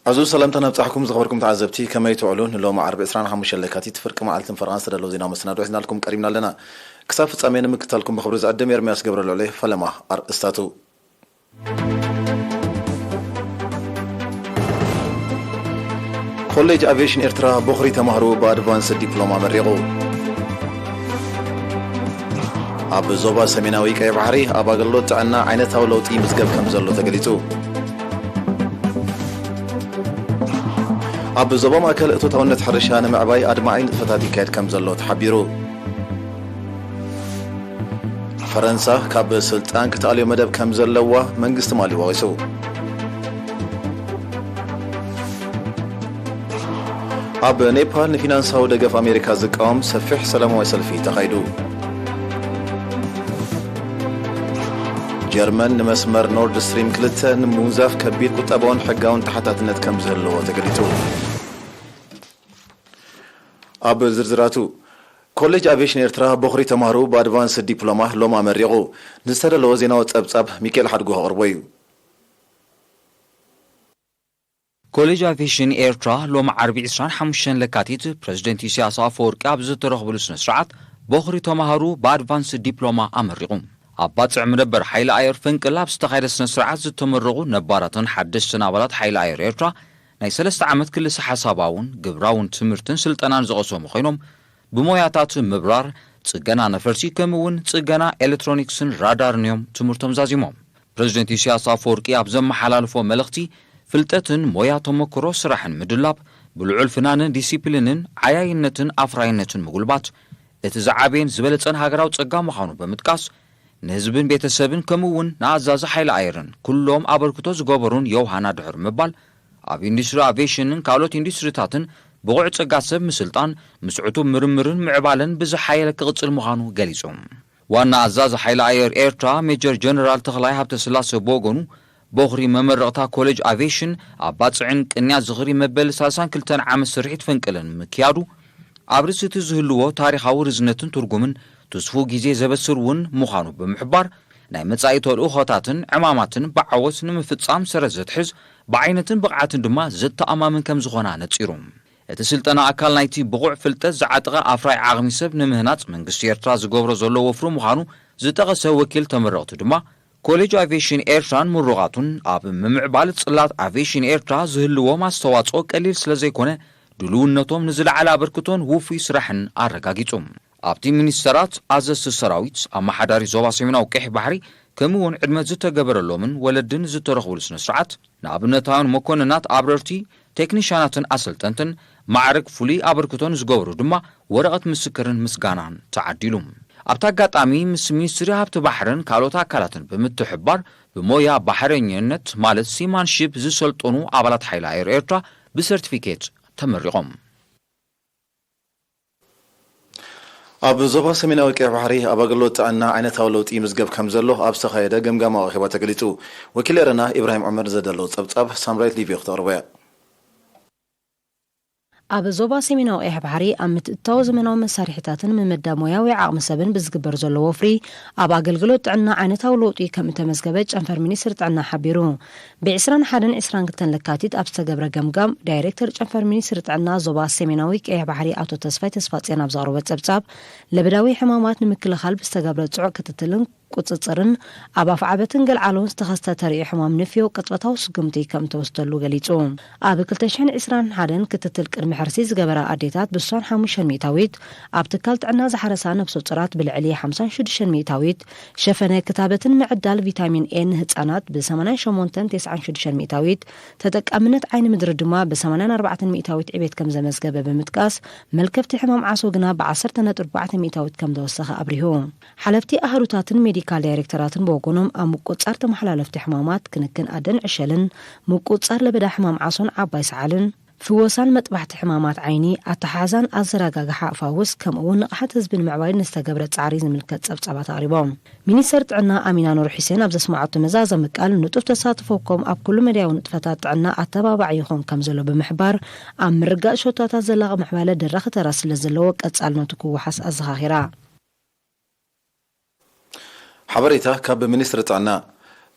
ኣዝዩ ሰላምታ ናብጻሕኩም ዝኸበርኩም ተዓዘብቲ፣ ከመይ ትውዕሉ? ንሎሚ ዓርቢ ዕስራን ሓሙሽተን ለካቲት ፍርቂ መዓልትን ፈረቓን ዝተዳለወ ዜናዊ መሰናዶ ሒዝናልኩም ቀሪብና ኣለና። ክሳብ ፍጻሜ ንምክታልኩም ብኽብሪ ዝዕድም ኤርምያስ ገብረልዑል እየ። ፈለማ ኣርእስታቱ። ኮሌጅ ኣቪዬሽን ኤርትራ ቦኽሪ ተማህሮ ብኣድቫንስ ዲፕሎማ መሪቑ። ኣብ ዞባ ሰሜናዊ ቀይ ባሕሪ ኣብ ኣገልግሎት ጥዕና ዓይነታዊ ለውጢ ይምዝገብ ከም ዘሎ ተገሊጹ። ኣብ ዞባ ማእከል እቶታውነት ሕርሻ ንምዕባይ ኣድማዒ ንጥፈታት ይካየድ ከም ዘሎ ተሓቢሩ። ፈረንሳ ካብ ስልጣን ክትኣልዮ መደብ ከም ዘለዋ መንግስቲ ማሊ ወቒሱ። ኣብ ኔፓል ንፊናንሳዊ ደገፍ ኣሜሪካ ዝቃወም ሰፊሕ ሰላማዊ ሰልፊ ተኻይዱ። ጀርመን ንመስመር ኖርድ ስትሪም ክልተ ንምውንዛፍ ከቢድ ቁጠባውን ሕጋውን ተሓታትነት ከም ዝህልዎ ተገሊጹ። ኣብ ዝርዝራቱ፣ ኮሌጅ ኣቪዬሽን ኤርትራ ቦኽሪ ተማህሮ ብኣድቫንስ ዲፕሎማ ሎም ኣመሪቑ። ንዝተደለወ ዜናዊ ጸብጻብ ሚካኤል ሓድጉ ከቕርቦ እዩ። ኮሌጅ ኣቪዬሽን ኤርትራ ሎም ዓርቢ ዕስራን ሓሙሽተን ለካቲት ፕረዚደንት ኢሳያስ ኣፈወርቂ ኣብ ዝተረኽብሉ ስነ ስርዓት ቦኽሪ ተማሃሮ ብኣድቫንስ ዲፕሎማ ኣመሪቑ። ኣብ ባጽዕ መደበር ሓይሊ ኣየር ፈንቅል ኣብ ዝተኻየደ ስነ ስርዓት ዝተመረቑ ነባራትን ሓደሽትን ኣባላት ሓይሊ ኣየር ኤርትራ ናይ ሰለስተ ዓመት ክልሰ ሓሳባውን ግብራውን ትምህርትን ስልጠናን ዝቐሰሙ ኮይኖም፣ ብሞያታት ምብራር፣ ጽገና ነፈርቲ፣ ከምኡ እውን ጽገና ኤሌክትሮኒክስን ራዳርን እዮም ትምህርቶም ዛዚሞም። ፕረዚደንት ኢሳያስ ኣፈወርቂ ኣብ ዘመሓላልፎ መልእኽቲ፣ ፍልጠትን ሞያ ተመክሮ ስራሕን ምድላብ፣ ብልዑል ፍናንን ዲሲፕሊንን ዓያይነትን ኣፍራይነትን ምጉልባት፣ እቲ ዝዓበየን ዝበለጸን ሃገራዊ ጸጋ ምዃኑ ብምጥቃስ፣ ንህዝብን ቤተሰብን ከምኡ እውን ንኣዛዚ ሓይሊ ኣየርን ኩሎም ኣበርክቶ ዝገበሩን የውሃና ድሕሪ ምባል፣ ኣብ ኢንዱስትሪ ኣቪዬሽንን ካልኦት ኢንዱስትሪታትን ብቑዕ ጸጋ ሰብ ምስልጣን፣ ምስ ዕቱብ ምርምርን ምዕባለን ብዝሓየለ ክቕጽል ምዃኑ ገሊጹ። ዋና ኣዛዚ ሓይሊ ኣየር ኤርትራ ሜጀር ጀነራል ተኽላይ ሃብተስላሴ ብወገኑ፣ ቦኽሪ መመረቕታ ኮሌጅ ኣቪዬሽን ኣብ ባጽዕን ቅንያ ዝኽሪ መበል ሰላሳን ክልተን ዓመት ስርሒት ፈንቅልን ምክያዱ፣ ኣብ ርእሲ እቲ ዝህልዎ ታሪኻዊ ርዝነትን ትርጉምን ትስፉው ግዜ ዘበስር እውን ምዃኑ ብምሕባር፣ ናይ መጻኢ ተልእኾታትን ዕማማትን ብዓወት ንምፍጻም ሰረት ዘትሕዝ፣ ብዓይነትን ብቕዓትን ድማ ዘተኣማምን ከም ዝኾነ ኣነጺሩ። እቲ ስልጠና ኣካል ናይቲ ብቑዕ ፍልጠት ዝዓጠቐ ኣፍራይ ዓቕሚ ሰብ ንምህናጽ መንግስቲ ኤርትራ ዝገብሮ ዘሎ ወፍሪ ምዃኑ ዝጠቐሰ ወኪል ተመረቕቲ ድማ፣ ኮሌጅ ኣቪዬሽን ኤርትራን ምሩቓቱን ኣብ ምምዕባል ጽላት ኣቪዬሽን ኤርትራ ዝህልዎም ኣስተዋጽኦ ቀሊል ስለ ዘይኮነ፣ ድልውነቶም ንዝለዓለ ኣበርክቶን ውፉይ ስራሕን ኣረጋጊጹ። ኣብቲ ሚኒስተራት፣ ኣዘዝቲ ሰራዊት፣ ኣመሓዳሪ ዞባ ሰሜናዊ ቀይሕ ባሕሪ፣ ከምኡ እውን ዕድመ ዝተገበረሎምን ወለድን ዝተረኽቡሉ ስነ ስርዓት፣ ንኣብነታውያን መኮንናት፣ ኣብረርቲ፣ ቴክኒሻናትን ኣሰልጠንትን ማዕረግ ፍሉይ ኣበርክቶ ንዝገበሩ ድማ ወረቐት ምስክርን ምስጋናን ተዓዲሉ። ኣብቲ ኣጋጣሚ ምስ ሚኒስትሪ ሃብቲ ባሕርን ካልኦት ኣካላትን ብምትሕብባር ብሞያ ባሕረኝነት ማለት ሲማንሺፕ ዝሰልጠኑ ኣባላት ሓይሊ ኣየር ኤርትራ ብሰርቲፊኬት ተመሪቖም። ኣብ ዞባ ሰሜናዊ ቀይሕ ባሕሪ ኣብ ኣገልግሎት ጥዕና ዓይነታዊ ለውጢ ይምዝገብ ከም ዘሎ ኣብ ዝተኻየደ ገምጋማዊ ኣኼባ ተገሊጹ። ወኪል ኤረና ኢብራሂም ዑመር ዘዳለዎ ጸብጻብ ሳምራዊት ሊብዮ ክተቕርቦ እያ። ኣብ ዞባ ሰሜናዊ ቀይሕ ባሕሪ ኣብ ምትእትታው ዘመናዊ መሳርሒታትን ምምዳብ ሞያዊ ዓቕሚ ሰብን ብዝግበር ዘሎ ወፍሪ ኣብ ኣገልግሎት ጥዕና ዓይነታዊ ለውጢ ከም እተመዝገበ ጨንፈር ሚኒስትሪ ጥዕና ሓቢሩ። ብ ዕስራን ሓደን ዕስራን ክልተን ለካቲት ኣብ ዝተገብረ ገምጋም፣ ዳይሬክተር ጨንፈር ሚኒስትሪ ጥዕና ዞባ ሰሜናዊ ቀይሕ ባሕሪ ኣቶ ተስፋይ ተስፋጽዮን ኣብ ዘቕረቦ ጸብጻብ፣ ለበዳዊ ሕማማት ንምክልኻል ብዝተገብረ ጽዑቕ ክትትልን ቁጽጽርን ኣብ ኣፍዓበትን ገልዓሎን ዝተኸስተ ተርእዮ ሕማም ንፍዮ ቅጽበታዊ ስጉምቲ ከም እተወስደሉ ገሊጹ። ኣብ ክልተ ሽሕን ዕስራን ሓደን ክትትል ቅድሚ ሕርሲ ዝገበራ ኣዴታት ብስሳን ሓሙሽተን ሚእታዊት፣ ኣብ ትካል ጥዕና ዝሓረሳ ነፍሰ ጡራት ብልዕሊ ሓምሳን ሽዱሽተን ሚእታዊት፣ ሸፈነ ክታበትን ምዕዳል ቪታሚን ኤ ንህጻናት ብ ሰማንያን ሸሞንተን ተስዓን ሽዱሽተን ሚእታዊት፣ ተጠቃምነት ዓይኒ ምድሪ ድማ ብ ሰማንያን ኣርባዕተን ሚእታዊት ዕቤት ከም ዘመዝገበ ብምጥቃስ፣ መልከፍቲ ሕማም ዓሶ ግና ብ ዓሰርተ ነጥቢ ኣርባዕተ ሚእታዊት ከም ዘወሰኸ ኣብሪሁ። ሓለፍቲ ኣህሩታትን ሜዲካል ዳይሬክተራትን ብወገኖም፣ ኣብ ምቁጽጻር ተመሓላለፍቲ ሕማማት፣ ክንክን ኣደን ዕሸልን፣ ምቁጽጻር ለበዳ ሕማም ዓሶን ዓባይ ሰዓልን፣ ፍወሳን መጥባሕቲ ሕማማት ዓይኒ፣ ኣተሓሕዛን ኣዘረጋግሓ ፈውስ፣ ከምኡ እውን ንቕሓት ህዝቢ ንምዕባይ ንዝተገብረ ጻዕሪ ዝምልከት ጸብጻባት ኣቕሪቦም። ሚኒስተር ጥዕና ኣሚና ኑር ሑሴን ኣብ ዘስምዓቶ መዛዘሚ ቃል፣ ንጡፍ ተሳትፎኩም ኣብ ኩሉ መዳያዊ ንጥፈታት ጥዕና ኣተባባዒ ይኾን ከም ዘሎ ብምሕባር፣ ኣብ ምርጋእ ሸቶታት ዘላቒ ምዕባለ ደራኺ ተራ ስለ ዘለዎ ቀጻልነቱ ክወሓስ ኣዘኻኺራ። ሓበሬታ ካብ ሚኒስትሪ ጥዕና።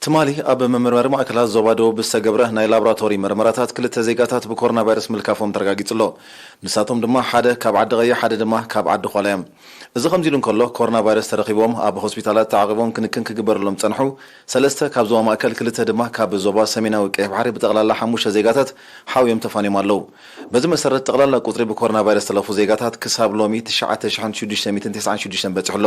ትማሊ ኣብ መመርመሪ ማእከላት ዞባ ደቡብ ዝተገብረ ናይ ላቦራቶሪ መርመራታት ክልተ ዜጋታት ብኮሮና ቫይረስ ምልካፎም ተረጋጊጹ ኣሎ። ንሳቶም ድማ ሓደ ካብ ዓዲ ቀይሕ፣ ሓደ ድማ ካብ ዓዲ ዃላ እዮም። እዚ ከምዚ ኢሉ እንከሎ፣ ኮሮና ቫይረስ ተረኺቦም ኣብ ሆስፒታላት ተዓቒቦም ክንክን ክግበረሎም ዝጸንሑ ሰለስተ ካብ ዞባ ማእከል፣ ክልተ ድማ ካብ ዞባ ሰሜናዊ ቀይሕ ባሕሪ፣ ብጠቕላላ ሓሙሽተ ዜጋታት ሓውዮም ተፋንዮም ኣለዉ። በዚ መሰረት፣ ጠቕላላ ቁጽሪ ብኮሮና ቫይረስ ዝተለፉ ዜጋታት ክሳብ ሎሚ ትሽዓተ ሽሕን ሽዱሽተ ሚእትን ተስዓን ሽዱሽተን በጺሑ ኣሎ።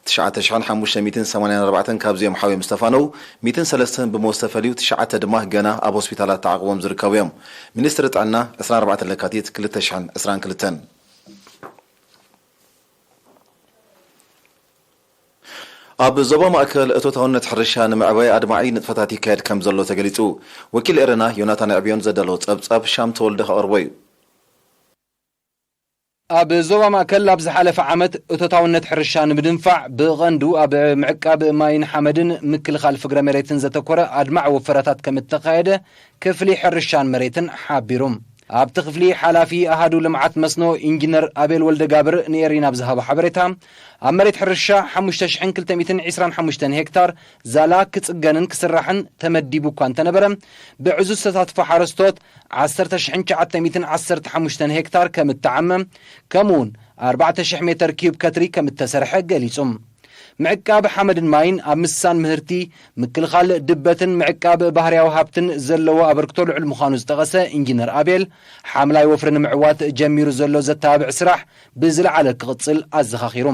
ትሽዓተ ሽሕን ሓሙሽተ ሚእትን ሰማንያን ኣርባዕተን ካብዚኦም ሓውዮም ዝተፋነዉ፣ ሚእትን ሰለስተን ብሞት ዝተፈልዩ፣ ትሽዓተ ድማ ገና ኣብ ሆስፒታላት ተዓቕቦም ዝርከቡ እዮም። ሚኒስትሪ ጥዕና፣ ዕስራን ኣርባዕተን ለካቲት ክልተ ሽሕን ዕስራን ክልተን። ኣብ ዞባ ማእከል እቶታውነት ሕርሻ ንምዕባይ ኣድማዒ ንጥፈታት ይካየድ ከም ዘሎ ተገሊጹ። ወኪል ኤረና ዮናታን ኣዕብዮን ዘዳለዎ ጸብጻብ ሻም ተወልደ ከቕርቦ እዩ። ኣብ ዞባ ማእከል ኣብ ዝሓለፈ ዓመት እቶታውነት ሕርሻ ንምድንፋዕ ብቐንዱ ኣብ ምዕቃብ ማይን ሓመድን ምክልኻል ፍግረ መሬትን ዘተኮረ ኣድማዒ ወፈራታት ከም እተኻየደ ክፍሊ ሕርሻን መሬትን ሓቢሩ። ኣብቲ ክፍሊ ሓላፊ ኣሃዱ ልምዓት መስኖ ኢንጂነር ኣቤል ወልደጋብር ንኤሪና ብዝሃቦ ሓበሬታ፣ ኣብ መሬት ሕርሻ ሓሙሽተ ሽሕን ክልተ ሚእትን ዕስራን ሓሙሽተን ሄክታር ዛላ ክጽገንን ክስራሕን ተመዲቡ እኳ እንተነበረ፣ ብዕዙዝ ተሳትፎ ሓረስቶት ዓሰርተ ሽሕን ትሽዓተ ሚእትን ዓሰርተ ሓሙሽተን ሄክታር ከም እተዓመ፣ ከምኡውን ኣርባዕተ ሽሕ ሜተር ኪዩብ ከትሪ ከም እተሰርሐ ገሊጹ። ምዕቃብ ሓመድን ማይን ኣብ ምስሳን ምህርቲ፣ ምክልኻል ድበትን ምዕቃብ ባህርያዊ ሃብትን ዘለዎ ኣበርክቶ ልዑል ምዃኑ ዝጠቐሰ ኢንጂነር ኣቤል፣ ሓምላይ ወፍሪ ንምዕዋት ጀሚሩ ዘሎ ዘተባብዕ ስራሕ ብዝለዓለ ክቕጽል ኣዘኻኺሩ።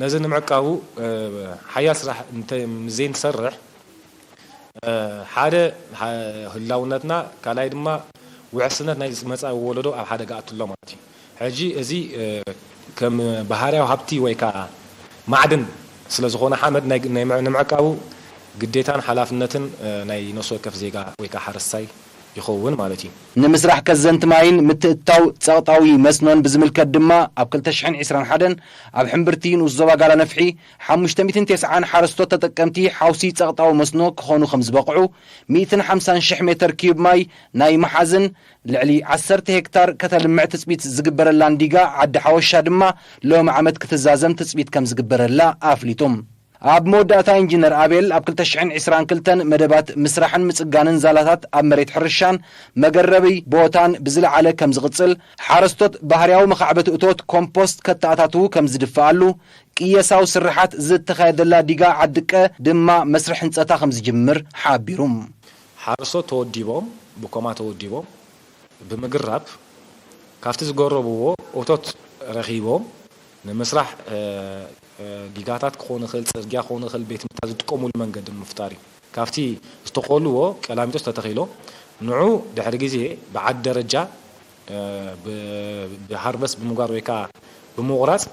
ነዚ ንምዕቃቡ፣ እ፣ ሓያል ስራሕ እንተ-፣ ምስ ዘይንሰርሕ፣ እ፣ ሓደ፣ ሓ-፣ ህላውነትና፣ ካልኣይ ድማ ውሕስነት ናይ መጻኢ ወለዶ ኣብ ሓደጋ ኣትሎ ማለት እዩ። ሕጂ እዚ፣ እ፣ ከም ባህርያዊ ሃብቲ ወይ ከኣ ማዕድን ስለ ዝኾነ ሓመድ ናይ፣ ናይ ምዕ-፣ ንምዕቃቡ ግዴታን ሓላፍነትን፣ እ፣ ናይ ነፍሲ ወከፍ ዜጋ ወይ ከኣ ሓረስታይ ይኸውን ማለት እዩ። ንምስራሕ ከዘንቲ ማይን ምትእትታው ጸቕጣዊ መስኖን ብዝምልከት ድማ፣ ኣብ ክልተ ሽሕን ዕስራን ሓደን ኣብ ሕምብርቲ ንኡስ ዞባ ጋላ ነፍሒ፣ ሓሙሽተ ሚእትን ተስዓን ሓረስቶት ተጠቀምቲ ሓውሲ ጸቕጣዊ መስኖ ክኾኑ ከም ዝበቕዑ፣ ሚእትን ሓምሳን ሽሕ ሜተር ኪዩብ ማይ ናይ መሓዝን ልዕሊ ዓሰርተ ሄክታር ከተልምዕ ትጽቢት ዝግበረላን ዲጋ ዓዲ ሓወሻ ድማ ሎሚ ዓመት ክትዛዘም ትጽቢት ከም ዝግበረላ ኣፍሊጡ። ኣብ መወዳእታ ኢንጂነር ኣቤል ኣብ ክልተ ሽሕን ዕስራን ክልተን መደባት ምስራሕን ምጽጋንን ዛላታት ኣብ መሬት ሕርሻን መገረቢ ቦታን ብዝለዓለ ከም ዝቕጽል፣ ሓረስቶት ባህርያዊ መኻዕበቲ እቶት ኮምፖስት ከተኣታትዉ ከም ዝድፈኣሉ፣ ቅየሳዊ ስርሓት ዝተኻየደላ ዲጋ ዓድቀ ድማ መስርሕ ህንጸታ ከም ዝጅምር ሓቢሩ። ሓረስቶት ተወዲቦም፣ ብኮማ ተወዲቦም ብምግራብ፣ ካብቲ ዝገረብዎ እቶት ረኺቦም ንምስራሕ፣ እ፣ እ፣ ዲጋታት ክኾን ይኽእል፣ ጽርግያ ክኾን ይኽእል፣ ቤት ትምህርትታት ዝጥቀሙሉ መንገዲ ንምፍጣር እዩ። ካብቲ ዝተኸልዎ ቀላሚጦስ ተተኺሎ፣ ንዑ ድሕሪ ግዜ ብዓዲ ደረጃ፣ እ፣ ብ-፣ ብሃርቨስት ብምግባር ወይ ከኣ ብምቑራጽ፣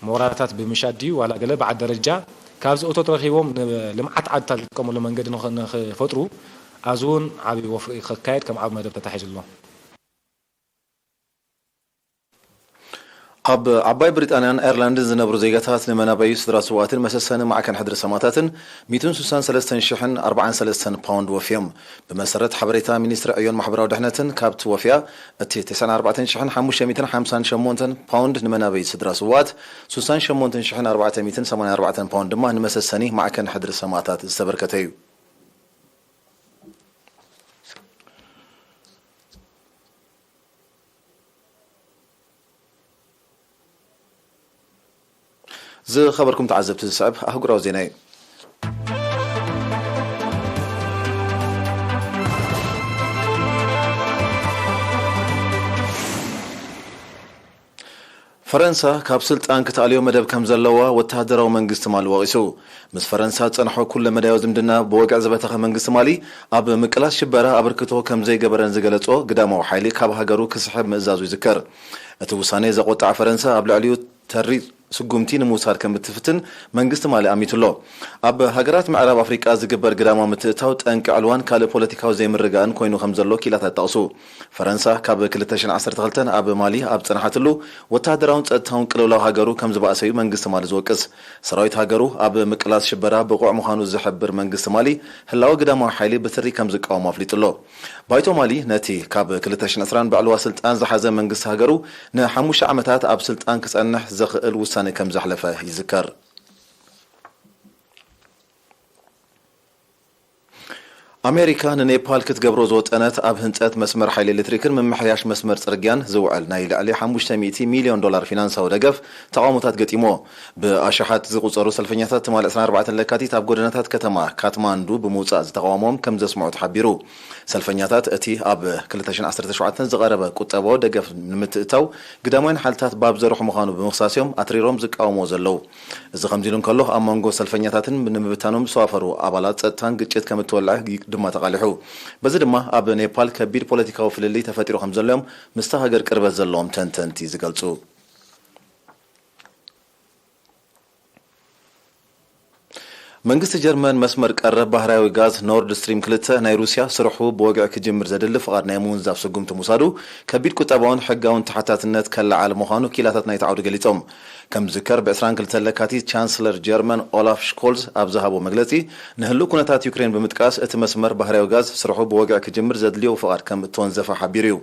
ሞራታት ብምሻድ ድዩ ዋላ ገለ ብዓዲ ደረጃ ካብዚ እቶት ረኺቦም ንልምዓት ዓድታት ዝጥቀሙሉ መንገዲ ንኽ-፣ ንኽፈጥሩ፣ ኣብዚ እውን ዓብዪ ወፍሪ ክካየድ ከም ዓቢ መደብ ተታሒዙ ኣሎ። ኣብ ዓባይ ብሪጣንያን ኣየርላንድን ዝነብሩ ዜጋታት ንመናበዩ ስድራ ስውኣትን መሰሰኒ ማዕከን ሕድሪ ሰማእታትን ሚእትን ስሳን ሰለስተን ሽሕን ኣርባዓን ሰለስተን ፓውንድ ወፍዮም። ብመሰረት ሓበሬታ ሚኒስትሪ ዕዮን ማሕበራዊ ድሕነትን፣ ካብቲ ወፍያ እቲ ተስዓን ኣርባዕተን ሽሕን ሓሙሽተ ሚእትን ሓምሳን ሸሞንተን ፓውንድ ንመናበዩ ስድራ ስውኣት፣ ስሳን ሸሞንተን ሽሕን ኣርባዕተ ሚእትን ሰማንያን ኣርባዕተን ፓውንድ ድማ ንመሰሰኒ ማዕከን ሕድሪ ሰማእታት ዝተበርከተ እዩ። ዝኸበርኩም ተዓዘብቲ፣ ዝስዕብ ኣህጉራዊ ዜና እዩ። ፈረንሳ ካብ ስልጣን ክትኣልዮ መደብ ከም ዘለዋ ወተሃደራዊ መንግስቲ ማሊ ወቒሱ። ምስ ፈረንሳ ዝጸንሖ ኩለ መዳያዊ ዝምድና ብወግዒ ዝበተኸ መንግስቲ ማሊ፣ ኣብ ምቅላስ ሽበራ ኣበርክቶ ከም ዘይገበረን ዝገለጾ ግዳማዊ ሓይሊ ካብ ሃገሩ ክስሕብ ምእዛዙ ይዝከር። እቲ ውሳኔ ዘቖጥዓ ፈረንሳ፣ ኣብ ልዕሊኡ ተሪር ስጉምቲ ንምውሳድ ከም እትፍትን መንግስቲ ማሊ ኣሚቱ ኣሎ። ኣብ ሃገራት ምዕራብ ኣፍሪቃ ዝግበር ግዳማዊ ምትእትታው ጠንቂ ዕልዋን ካልእ ፖለቲካዊ ዘይምርግጋእን ኮይኑ ከም ዘሎ ክኢላታት ይጠቕሱ። ፈረንሳ ካብ ክልተ ሽሕን ዓሰርተ ክልተን ኣብ ማሊ ኣብ ዝጸንሓትሉ፣ ወተሃደራውን ጸጥታውን ቅልውላው ሃገሩ ከም ዝበኣሰ'ዩ መንግስቲ ማሊ ዝወቅስ። ሰራዊት ሃገሩ ኣብ ምቅላስ ሽበራ ብቑዕ ምዃኑ ዝሕብር መንግስቲ ማሊ፣ ህላወ ግዳማዊ ሓይሊ ብትሪ ከም ዝቃወሞ ኣፍሊጡ ኣሎ። ባይቶ ማሊ ነቲ ካብ ክልተ ሽሕን ዕስራን ብዕልዋ ስልጣን ዝሓዘ መንግስቲ ሃገሩ ንሓሙሽተ ዓመታት ኣብ ስልጣን ክጸንሕ ዘኽእል ውሳነ ከም ዘሕለፈ ይዝከር። ኣሜሪካ ንኔፓል ክትገብሮ ዝወጠነት ኣብ ህንጸት መስመር ሓይሊ ኤሌክትሪክን ምምሕያሽ መስመር ጽርግያን ዝውዕል ናይ ልዕሊ ሓሙሽተ ሚእቲ ሚልዮን ዶላር ፊናንሳዊ ደገፍ ተቓውሞታት ገጢሞ። ብኣሽሓት ዝቑጸሩ ሰልፈኛታት ትማሊ ዕስራን ኣርባዕተን ለካቲት ኣብ ጎደናታት ከተማ ካትማንዱ ብምውጻእ ዝተቓወሞም ከም ዘስምዑ ተሓቢሩ። ሰልፈኛታት እቲ ኣብ ክልተ ሽሕን ዓሰርተ ሸውዓተን ዝቐረበ ቁጠባዊ ደገፍ ንምትእታው ግዳማውያን ሓይልታት ባብ ዘርሑ ምዃኑ ብምኽሳስ እዮም ኣትሪሮም ዝቃወምዎ ዘለዉ። እዚ ከምዚ ኢሉ እንከሎ፣ ኣብ መንጎ ሰልፈኛታትን ንምብታኖም ዝተዋፈሩ ኣባላት ጸጥታን ግጭት ከም እትወልዕ ድማ ተቓሊሑ። በዚ ድማ ኣብ ኔፓል ከቢድ ፖለቲካዊ ፍልልይ ተፈጢሩ ከም ዘሎ እዮም ምስታ ሃገር ቅርበት ዘለዎም ተንተንቲ ዝገልጹ። መንግስቲ ጀርመን መስመር ቀረብ ባህርያዊ ጋዝ ኖርድ ስትሪም ክልተ ናይ ሩስያ ስርሑ ብወግዒ ክጅምር ዘድሊ ፍቓድ ናይ ምውንዛፍ ስጉምቲ ምውሳዱ ከቢድ ቁጠባውን ሕጋውን ተሓታትነት ከለዓል ምዃኑ ኪላታት ናይቲ ዓውዲ ገሊጾም። ከም ዝዝከር፣ ብ ዕስራን ክልተን ለካቲት ቻንስለር ጀርመን ኦላፍ ሽኮልዝ ኣብ ዝሃቦ መግለጺ፣ ንህሉው ኩነታት ዩክሬን ብምጥቃስ እቲ መስመር ባህርያዊ ጋዝ ስርሑ ብወግዒ ክጅምር ዘድልዮ ፍቓድ ከም እተወንዘፈ ሓቢሩ እዩ።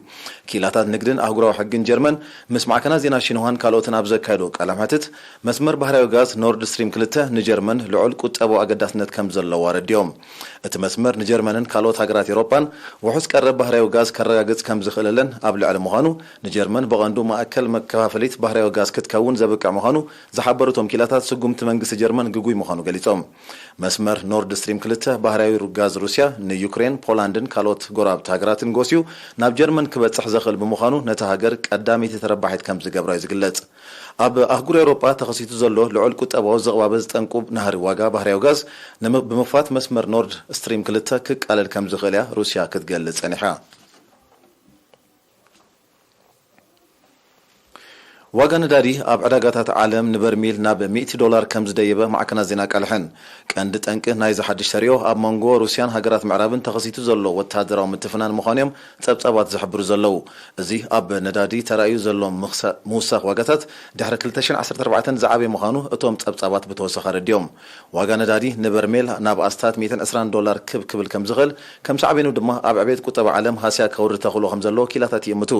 ክኢላታት ንግድን ኣህጉራዊ ሕግን ጀርመን ምስ ማዕከናት ዜና ሺንሁዋን ካልኦትን ኣብ ዘካየዶ ቃለ መሕትት፣ መስመር ባህርያዊ ጋዝ ኖርድ ስትሪም ክልተ ንጀርመን ልዑል ቁጠባዊ ኣገዳስነት ከም ዘለዋ ኣረዲኦም። እቲ መስመር ንጀርመንን ካልኦት ሃገራት ኤውሮጳን ውሑስ ቀረብ ባህርያዊ ጋዝ ከረጋግጽ ከም ዝኽእለለን ኣብ ልዕሊ ምዃኑ፣ ንጀርመን ብቐንዱ ማእከል መከፋፈሊት ባህርያዊ ጋዝ ክትከውን ዘብቅዕ ምዃኑ ዝሓበሩ እቶም ኪላታት፣ ስጉምቲ መንግስቲ ጀርመን ግጉይ ምዃኑ ገሊጾም። መስመር ኖርድ ስትሪም ክልተ ባህርያዊ ሩ-፣ ጋዝ ሩስያ ንዩክሬን፣ ፖላንድን ካልኦት ጎረባብቲ ሃገራትን ጎስዩ ናብ ጀርመን ክበጽሕ ዘኽእል ብምዃኑ፣ ነታ ሃገር ቀዳመይቲ ተረባሒት ከም ዝገብራ እዩ ዝግለጽ። ኣብ ኣህጉር ኤውሮጳ ተኸሲቱ ዘሎ ልዑል ቁጠባዊ ዝቕባበ ዝጠንቁ ናህሪ ዋጋ ባህርያዊ ጋዝ፣ ንምኽ-፣ ብምኽፋት መስመር ኖርድ ስትሪም ክልተ ክቃለል ከም ዝኽእል እያ ሩስያ ክትገልጽ ጸኒሓ። ዋጋ ነዳዲ ኣብ ዕዳጋታት ዓለም ንበርሚል ናብ ሚእቲ ዶላር ከም ዝደየበ ማዕከናት ዜና ኣቃልሐን። ቀንዲ ጠንቂ ናይዚ ሓድሽ ተርእዮ ኣብ መንጎ ሩስያን ሃገራት ምዕራብን ተኸሲቱ ዘሎ ወተሃደራዊ ምትፍናን ምዃኑ እዮም ጸብጻባት ዝሕብሩ ዘለዉ። እዚ ኣብ ነዳዲ ተራእዩ ዘሎ ምኽሳ-፣ ምውሳኽ ዋጋታት ድሕሪ ክልተ ሽሕን ዓሰርተ ኣርባዕተን ዝዓበየ ምዃኑ እቶም ጸብጻባት ብተወሳኺ ኣረዲኦም። ዋጋ ነዳዲ ንበርሜል ናብ ኣስታት ሚእትን ዕስራን ዶላር ክብ ክብል ከም ዝኽእል፣ ከም ሳዕቤኑ ድማ ኣብ ዕቤት ቁጠባ ዓለም ሃስያ ከውርድ ተኽእሎ ከም ዘለዎ ወኪላታት ይእምቱ።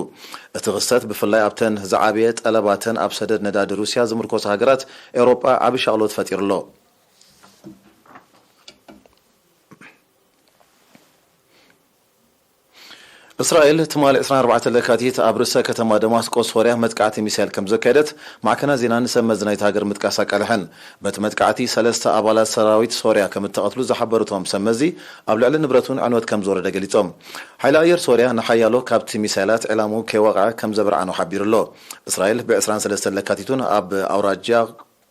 እቲ ክስተት ብፍላይ ኣብተን ዝዓበየ ጠለባተን ኣብ ሰደድ ነዳዲ ሩስያ ዝምርኮሳ ሃገራት ኤውሮጳ ዓቢ ሻቕሎት ፈጢሩ ኣሎ። እስራኤል ትማሊ ዕስራን ኣርባዕተን ለካቲት ኣብ ርእሰ ከተማ ደማስቆ ሶርያ መጥቃዕቲ ሚሳይል ከም ዘካየደት ማዕከናት ዜና ንሰብ መዚ ናይቲ ሃገር ምጥቃስ ኣቃልሐን። በቲ መጥቃዕቲ ሰለስተ ኣባላት ሰራዊት ሶርያ ከም እተቐትሉ ዝሓበሩ እቶም ሰብ መዚ፣ ኣብ ልዕሊ ንብረት እውን ዕንወት ከም ዝወረደ ገሊጾም። ሓይሊ ኣየር ሶርያ ንሓያሎ ካብቲ ሚሳይላት ዕላምኡ ከይወቕዐ ከም ዘብርዓኖ ሓቢሩ ኣሎ። እስራኤል ብ ዕስራን ሰለስተን ለካቲት እውን ኣብ ኣውራጃ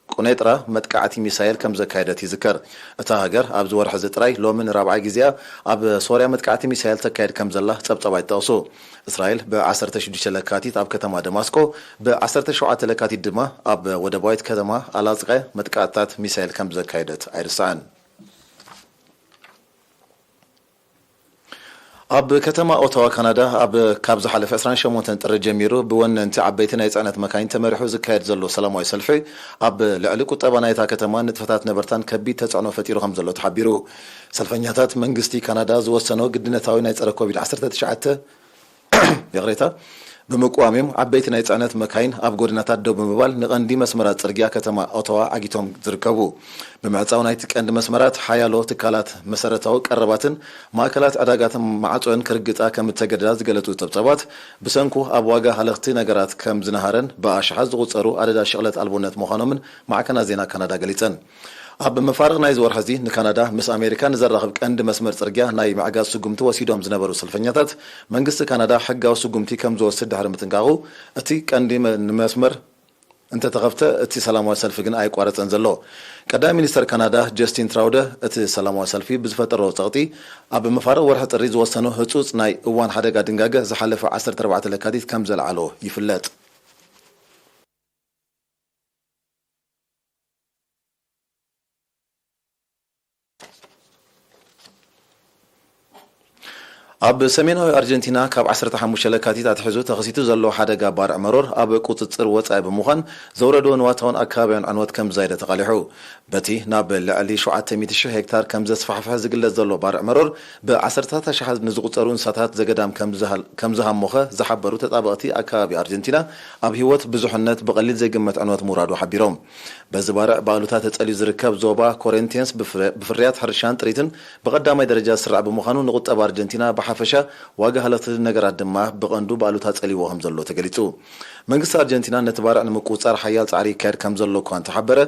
ቁኔጥራ መጥቃዕቲ ሚሳይል ከም ዘካየደት ይዝከር። እታ ሃገር ኣብዚ ወርሒ እዚ ጥራይ ሎሚ ንራብዓይ ግዜኣ ኣብ ሶርያ መጥቃዕቲ ሚሳይል ተካየድ ከም ዘላ ጸብጻባት ይጠቕሱ። እስራኤል ብ ዓሰርተ ሽዱሽተ ለካቲት ኣብ ከተማ ደማስቆ፣ ብ ዓሰርተ ሸውዓተ ለካቲት ድማ ኣብ ወደባዊት ከተማ ኣላጽቀ መጥቃዕትታት ሚሳይል ከም ዘካየደት ኣይርሳዕን። ኣብ ከተማ ኦታዋ ካናዳ ኣብ፣ ካብ ዝሓለፈ ዕስራን ሸሞንተን ጥሪ ጀሚሩ ብወነንቲ ዓበይቲ ናይ ጽዕነት መካይን ተመሪሑ ዝካየድ ዘሎ ሰላማዊ ሰልፊ፣ ኣብ ልዕሊ ቁጠባ ናይታ ከተማን ንጥፈታት ነበርታን ከቢድ ተጽዕኖ ፈጢሩ ከም ዘሎ ተሓቢሩ። ሰልፈኛታት መንግስቲ ካናዳ ዝወሰኖ ግድነታዊ ናይ ጸረ ኮቪድ ዓሰርተ ትሽዓተ፣ ይቕሬታ፣ ብምቅዋም እዮም ዓበይቲ ናይ ጽዕነት መካይን ኣብ ጎደናታት ደው ብምባል ንቐንዲ መስመራት ጽርግያ ከተማ ኦታዋ ዓጊቶም ዝርከቡ። ብምዕጻው ናይቲ ቀንዲ መስመራት ሓያሎ ትካላት፣ መሰረታዊ ቀረባትን ማእከላት ዕዳጋትን ማዕጾን ክርግጻ ከም እተገደዳ ዝገለጹ ጸብጻባት፣ ብሰንኩ ኣብ ዋጋ ሃለኽቲ ነገራት ከም ዝነሃረን ብኣሽሓት ዝቑጸሩ ኣደዳ ሽቕለት ኣልቦነት ምዃኖምን ማዕከናት ዜና ካናዳ ገሊጸን። ኣብ መፋርቕ ናይዚ ወርሒ እዚ ንካናዳ ምስ ኣሜሪካ ንዘራኽብ ቀንዲ መስመር ጽርግያ ናይ ምዕጋት ስጉምቲ ወሲዶም ዝነበሩ ሰልፈኛታት፣ መንግስቲ ካናዳ ሕጋዊ ስጉምቲ ከም ዝወስድ ድሕሪ ምጥንቃቑ፣ እቲ ቀንዲ መ-፣ ንመስመር እንተተኸፍተ፣ እቲ ሰላማዊ ሰልፊ ግን ኣይቋረጸን ዘሎ። ቀዳማይ ሚኒስተር ካናዳ ጀስቲን ትራውደ፣ እቲ ሰላማዊ ሰልፊ ብዝፈጠሮ ጸቕጢ፣ ኣብ መፋርቕ ወርሒ ጥሪ ዝወሰኖ ህጹጽ ናይ እዋን ሓደጋ ድንጋገ ዝሓለፈ ዓሰርተ ኣርባዕተ ለካቲት ከም ዘልዓሎ ይፍለጥ። ኣብ ሰሜናዊ ኣርጀንቲና ካብ ዓሰርተ ሓሙሽተ ለካቲት ኣትሒዙ ተኸሲቱ ዘሎ ሓደጋ ባርዕ መሮር ኣብ ቁጽጽር ወጻኢ ብምዃን ዘውረዶ ንዋታውን ኣከባቢያውን ዕንወት ከም ዝዛይደ ተቓሊሑ። በቲ ናብ ልዕሊ ሸውዓተ ሚእቲ ሺሕ ሄክታር ከም ዘስፋሕፍሐ ዝግለጽ ዘሎ ባርዕ መሮር ብዓሰርታት ኣሽሓት ንዝቑጸሩ እንስሳታት ዘገዳም ከም ዝሃል-፣ ከም ዝሃሞኸ ዝሓበሩ ተጣበቕቲ ኣከባቢ ኣርጀንቲና ኣብ ህይወት ብዙሕነት ብቐሊል ዘይግመት ዕንወት ምውራዱ ሓቢሮም። በዚ ባርዕ ብኣሉታ ተጸልዩ ዝርከብ ዞባ ኮሬንቲየንስ ብፍረ-፣ ብፍርያት ሕርሻን ጥሪትን ብቐዳማይ ደረጃ ዝስራዕ ብምዃኑ ንቁጠባ ኣርጀንቲና ብሓፈሻ ዋጋ ሃለኽቲ ነገራት ድማ ብቐንዱ ብኣሉታ ጸልይዎ ከም ዘሎ ተገሊጹ። መንግስቲ ኣርጀንቲና ነቲ ባርዕ ንምቁጽጻር ሓያል ጻዕሪ ይካየድ ከም ዘሎ እኳ እንተሓበረ፣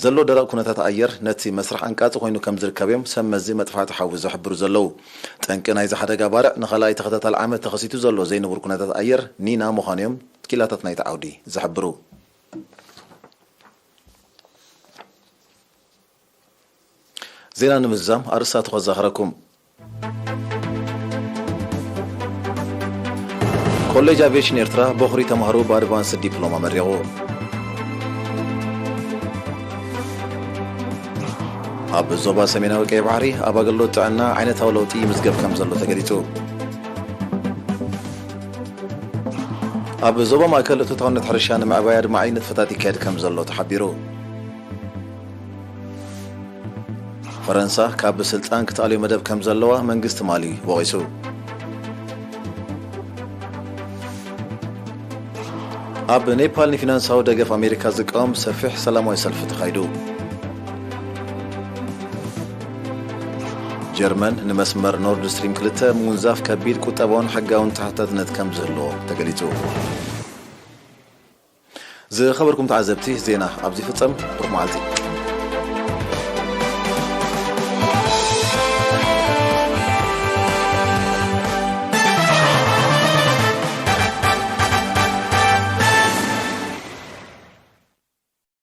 ዘሎ ደረቕ ኩነታት ኣየር ነቲ መስርሕ ኣንቃጺ ኮይኑ ከም ዝርከብ እዮም ሰብ መዚ መጥፋእቲ ሓዊ ዝሕብሩ ዘለዉ። ጠንቂ ናይዚ ሓደጋ ባርዕ ንኻልኣይ ተኸታታሊ ዓመት ተኸሲቱ ዘሎ ዘይንቡር ኩነታት ኣየር ኒና ምዃኑ እዮም ክኢላታት ናይቲ ዓውዲ ዝሕብሩ። ዜና ንምዝዛም ኣርእስታቱ ከዘኻኽረኩም። ኮሌጅ ኣቪዬሽን ኤርትራ በኹሪ ተማሃሮ ብኣድቫንስድ ዲፕሎማ መሪቑ። ኣብ ዞባ ሰሜናዊ ቀይ ባሕሪ ኣብ ኣገልግሎት ጥዕና ዓይነታዊ ለውጢ ይምዝገብ ከም ዘሎ ተገሊጹ። ኣብ ዞባ ማእከል እቶታውነት ሕርሻ ንምዕባይ ኣድማዒ ንጥፈታት ይካየድ ከም ዘሎ ተሓቢሩ። ፈረንሳ ካብ ስልጣን ክትኣልዮ መደብ ከም ዘለዋ መንግስቲ ማሊ ወቒሱ። ኣብ ኔፓል ንፊናንሳዊ ደገፍ ኣሜሪካ ዝቃወም ሰፊሕ ሰላማዊ ሰልፊ ተኻይዱ። ጀርመን ንመስመር ኖርድ ስትሪም ክልተ ምውንዛፍ ከቢድ ቁጠባውን ሕጋውን ተሓታትነት ከም ዝህልዎ ተገሊጹ። ዝኸበርኩም ተዓዘብቲ፣ ዜና ኣብዚ ይፍጸም። ብሩኽ መዓልቲ።